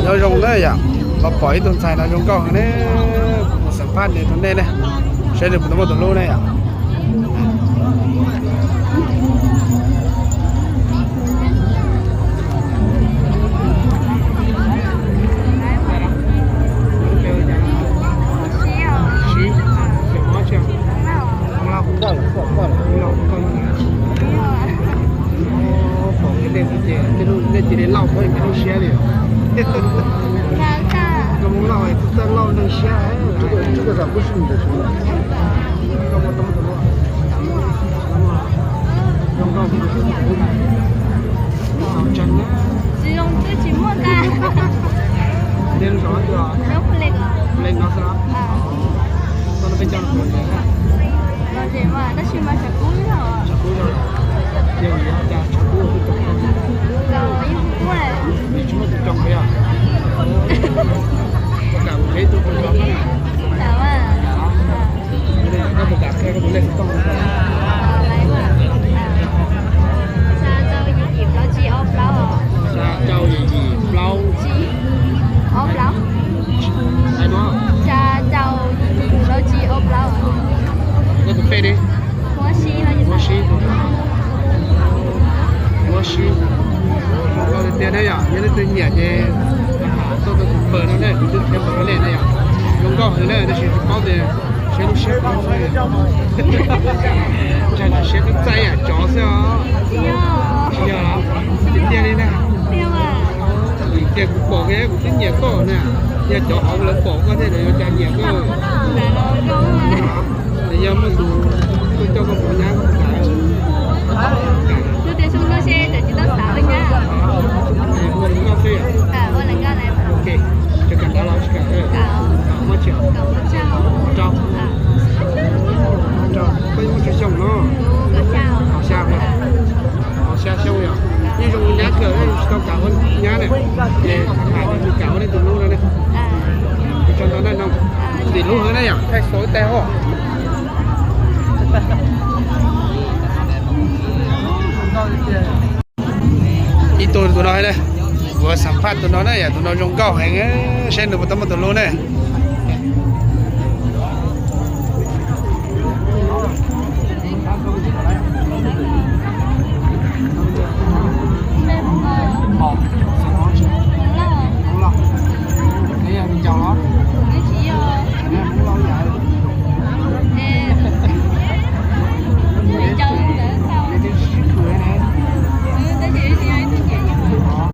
Nyob zoo na yom, los pom ib tug ntxhais no zoo nkauj heev ne, kuv mus xam phaj nws rau nej ne, saib nws puas tau muaj tus hlub ne yom. Pom nej ces nej cia li lauj, nej cia li lauj siab li. Koj mus lauj, txawj lauj neeg siab. Tsis zoo twb tsis muaj kab. Leej no xwb los? Koj no peb cov los zem mas, tab sis mas tshav kub yog. Tshav kub yog. Yog li cas tshav kub twb coob? Yeej tsis muaj tus coob li os. Puas kam kuv qhia tus coob coob na? Koj puas kam qhia koj tus lej xov tooj? Xya rau yim yim plaub tsib ob plaub. Xya rau yim yim plaub. Tsib ob plaub. Hais no. Xya rau yim yim plaub tsib ob plaub. Koj tus pej ne? Huab Sib. Huab Sib. Huab Sib. Zoo nkauj tiag tiag ne yom, yog leej twg nyiam ces tuaj rau tus pawg no ne, kuv twb qhia pawg no lej ne yom. Zoo nkauj heev na, tab sis tsis paub tias siab lub siab kub xwb. Ntshai tsam siab kub txaij yam cov xwb os. Tsis yog, tiag tiag li na. Tiag kuv pom kiag kuv twb nyiam koj na. Yog cov hauv lawv pom koj thiab lawv yuav cas nyiam koj. Yog muaj tus tuaj coj koj mus nyab koj puas kam? Ua li koj xwb. Ok, tsis kam nrad los tsis kam. Muab tsis rau, koj muaj tsawg xyoo no? Kaum xya, kaum xya xyoo yom. Yeej zoo nyab kawg, tsis tau kam ua nyab na. Ces tham tham mus kam ua nej tus hlub no ne. Ua tsaug ntau na no. Tim lub hwv na yom, thaij xauv ib tais hos. Ib tug tus no na, kuv xam phaj tus no na yom, tus no zoo nkauj heev, saib nws puas tau muaj tus hlub ne.